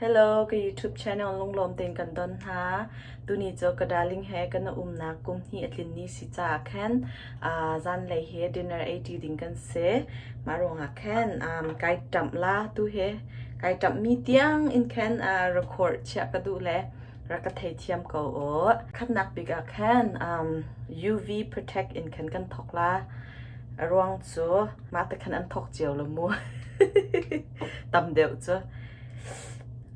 Hello, ka YouTube channel lunglawm tein kan don hna. Tuni cu ka darling he kan umnak kum hnih a tlin ni si caah khan zanlei he dinner ei ṭi ding kan si. Mah ruangah khan kai ṭamh la tu he kai ṭamh mi tiang in khan record chiah ka duh le rak ka theithiam ko u. Khatnak bik ah khan UV protect in khan kan thawk la. A ruang cu mah te khan an thawk cio lo mu. Tam deuh cu.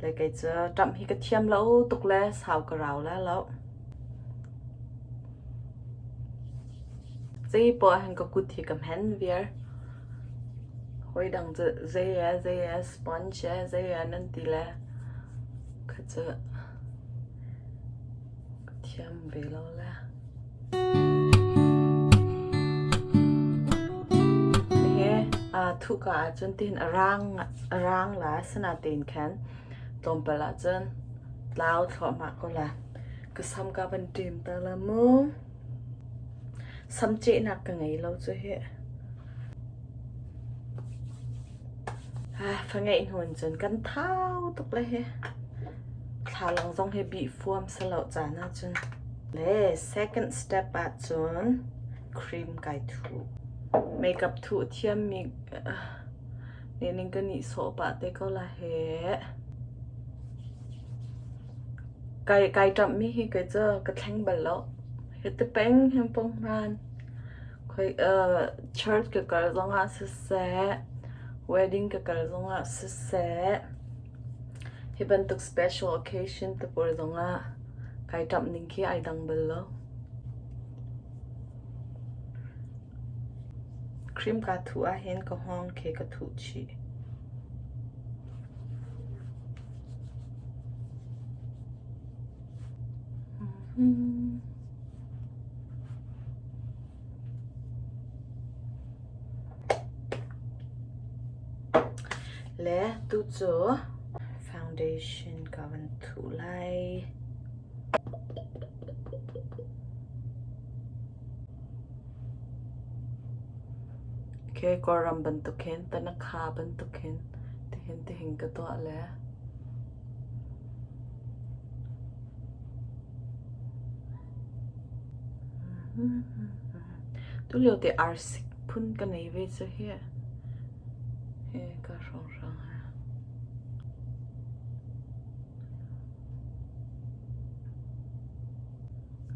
Le kei cu ṭamh hi ka thiam lo tuk le sau ka rau la lo. Zei poah hin ka kut hi ka hmen viar. Hawi dang cu zei e zei e sponge e zei e nan ti le kha cu ka thiam ve lo le. Hihi thuka ahcun tihin a rang la asinain khan tlawmpal ahcun tlau thluahmah ko la. Ka sam ka van ṭim ta la mu. Sam cehnak ka ngei lo cu hih. Fa ngeih hnu in cun kan thau tuk le hi. Thlalang zong hi bih fuam salo caan ahcun. Le second step ahcun cream kai thuh. Makeup thuh thiammi nih ning ka nihsawh pah te ko la hih. Kai ṭamhmi hi kei cu ka thleng bal lo. Hiti peng hin punghman. Khoi church ka kal zongah siseh, wedding ka kal zongah siseh, hi bantuk special occasion te pawl zongah kai ṭamh ning khi ai dang bal lo. Cream kaa thuh ahhin ka hngawng khi ka thuh chih. Le tu cu foundation ka van thuh lai. Okay, Kawlram bantuk hin, Tanakha bantuk hin, tihin tihin ka tuah le. Tulio te arsik phun ka nei ve cu hi. Hi ka hrawnghrang ha.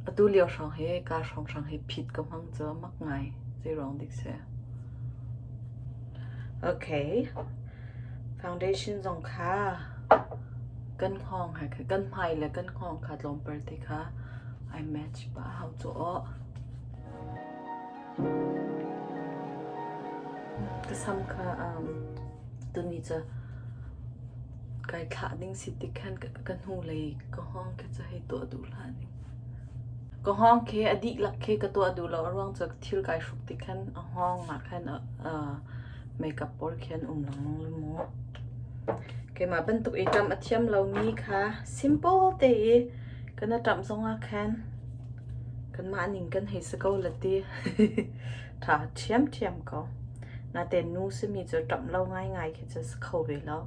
Atu lio hrawng hi ka hrawnghrang hi phit ka hmang cu mak ngai. Zeiruang dik si. Okay. Foundation zong kha kan hngawng he kan hmai le kan hngawng kha tlawmpal te kha ai match pah hau cu aw. Ka sam kha tuni cu kai thlah ding si tik khan ka hnulei ka hngawng khi cu hei tuah duh hlah ning. Ka hngawng khi a dihlak khi ka tuah duh lo a ruang cu thil kai hruk tik khan a hngawng ah khan makeup pawl khi an um lengmang lo mu. Keimah bantuk i ṭamh a thiam lomi kha simple te i kan i ṭamh zongah khan kanmah ning kan hei si ko la ti. Ṭha ṭhiamṭhiam ko. Natein nu simi cu ṭamh lo ngaingai khi cu si kho ve lo.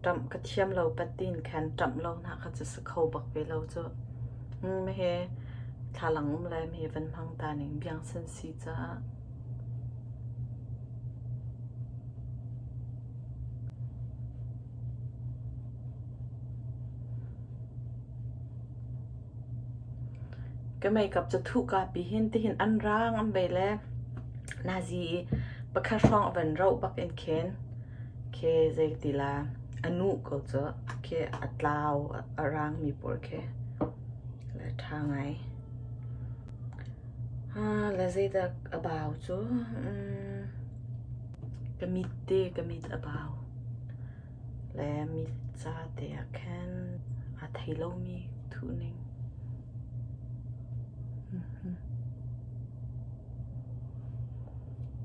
Ṭamh ka thiam lo pat tiin khan ṭamh lo hna kha cu si kho bak ve lo cu. Mahe thlalang um le mahe van hmang ta ning biang san si caah. Ka makeup cu thuh kaa pi hin tihin an rang an bei le nazi pakhat hrawng a van roh bak in khin khi zei ti la a nuh ko cu khi a tlau a rang mi pawl khi le ṭha ngai. Le zeidah a bau cu ka mit te ka mit a bau. Le mit ca te ah khan aa thei lomi thuhning.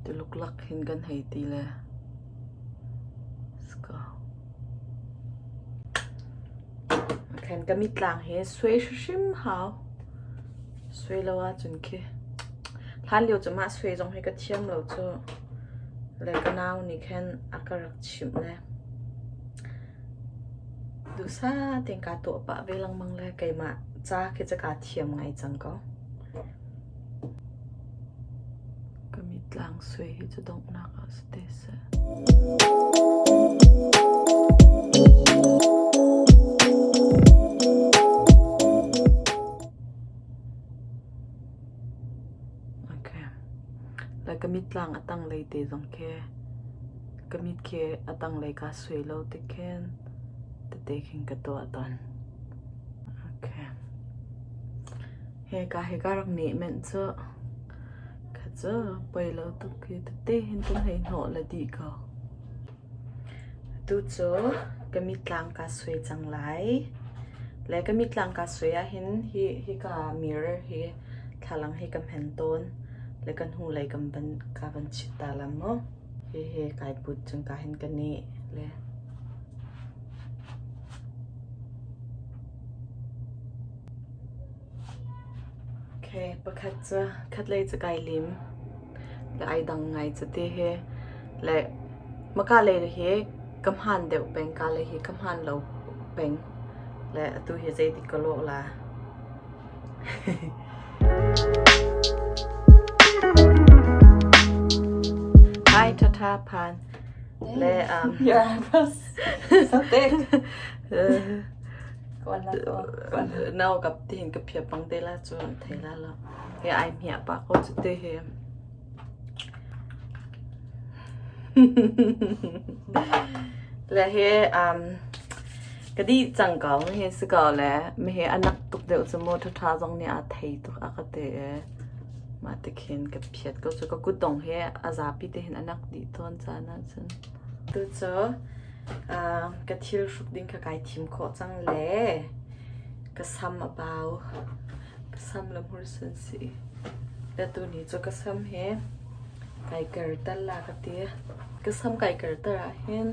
Tuluk lak hin kan hei ti le. Khan ka mitlang hi suai hrimhrim hau. Suai lo ahcun khi hlan lio cu mah suai zong hi ka thiam lo cu. Le ka nau nih khan a ka rak chimh le. Duhsah tein kaa tuah pah ve lengmang le keimah ca khi cu kaa thiam ngai cang ko. Ka mitlang sui hi cu donghnak ah si te seh. Okay. Le ka mitlang a tanglei te zong khi ka mit khi a tanglei kaa sui lo tik khin tete khin ka tuah tawn. Okay. Hika hi ka rak nih menh cu kha cu poi lo tuk khi tete hin kan hei hnawh le dih ko. Atu cu ka mitlang kaa suai cang lai. Le ka mitlang kaa suai ahhin hi hika mirror hi thlalang hi ka hmen tawn. Le ka hnulei kan van ka van chit ta la mu. Hihi kai put cun ka hin ka neh le. Okay, pakhat cu khatlei cu kai lim. Le ai dang ngai cu ti hi. Le maka lei hi ka hmaan deuh peng, ka lei hi ka hmaan lo peng. Le atu hi zeitik ka lawh la. Hi, tata phan. Le Your eyebrows so thick. Nau kap tihin ka phiap bang te la cu thei la lo. He ai hmiah pa ko cu te he. Le he ka di cang ko he si ko le mi he anak tuk deuh cu mu ṭhaṭha zong nih a thei tuk a ka te e. Mah te khin ka phiat ko cu ka kutdong he a zapi te hin anak dih tawn caan ahcun. Tu cu Ka thil hruk ding kha kai thim khawh cang le ka sam a bau. Ka sam le hmursen si. Le tuni cu ka sam he kai kerter la ka ti. Ka sam kai kerter ah hin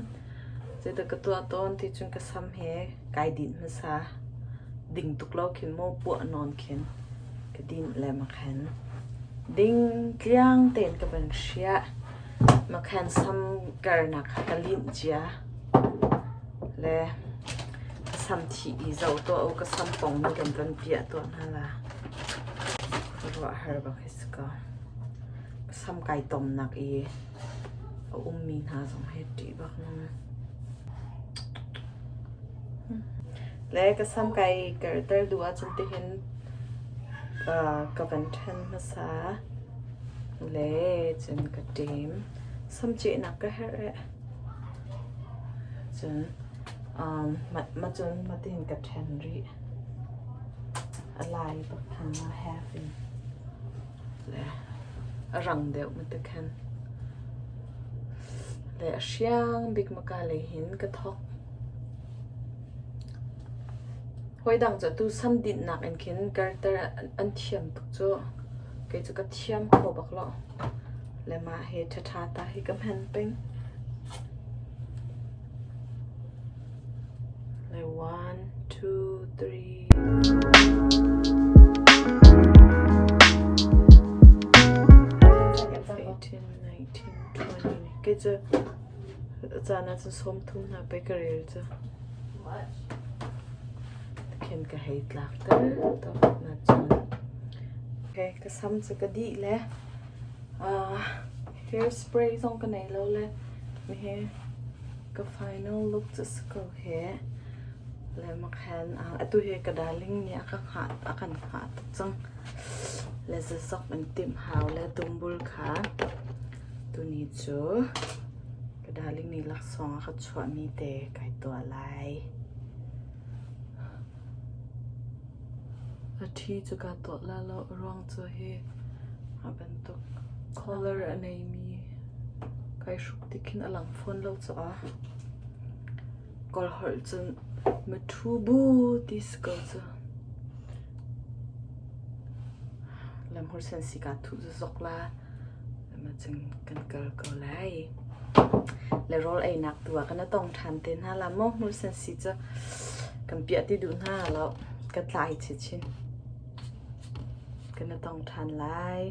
zeidah ka tuah tawn ti cun ka sam he kai dinh hmasa. Ding tuk lo khin maw puah nawn khin ka dinh le makhan. Ding tliang tein ka van hriah. Makhan sam karnak kha ka linh cia le ka sam thi i zoh tuah u ka sam pong nih kan kan piah tuah hna la. Ka ruah har bak hi si ko. Ka sam kai tomnak i a ummi hna zong hi ṭih bak nung. Le ka sam kai karter duh ahcun tihin ka van ṭhen hmasa. Le cun ka ṭem. Samcehnak ka herh eh. Cun mah cun matihin ka ṭhen rih. A lai bak khan ma half in. Le a rang deuh ma ti khan. Le a hriang bik maka lei hin ka thawk. Hawi dang cu atu sam dinhnak in khin karter an thiam tuk cu. Kei cu ka thiam kho bak lo. Le mah hi ṭhaṭha ta hi ka hman peng. Le one, two, three. 18, 19, 20. Kei cu caan ah cun 30 hna pei ka rel cu. Khin ka hei tlak ter tuk na cun. Okay, ka sam cu ka dih le hairspray zong ka nei lo le mihi ka final look cu si ko he. Le makhan atu hi ka darling nih a ka hngah a kan hngah tuk cang. Le zazok in timh hau le tumbul kha tuni cu Ka darling nih laksawng a ka chuahmi te kai tuah lai. A ṭhi cu kaa tuah la lo. A ruang cu hi a bantuk collar a neimi kai hruk tik khin a lang fawn lo caah Kawl holh cun mathu bu ti si ko cu. Lamhur sen si kaa thuh zok la. Cun kan kal ko lai. Le rawl einak tu ah kan i tong ṭhan te hna la maw hmursen si cu kan piah ti duh hna lo ka tlai chinchin. Kan i tong ṭhan lai.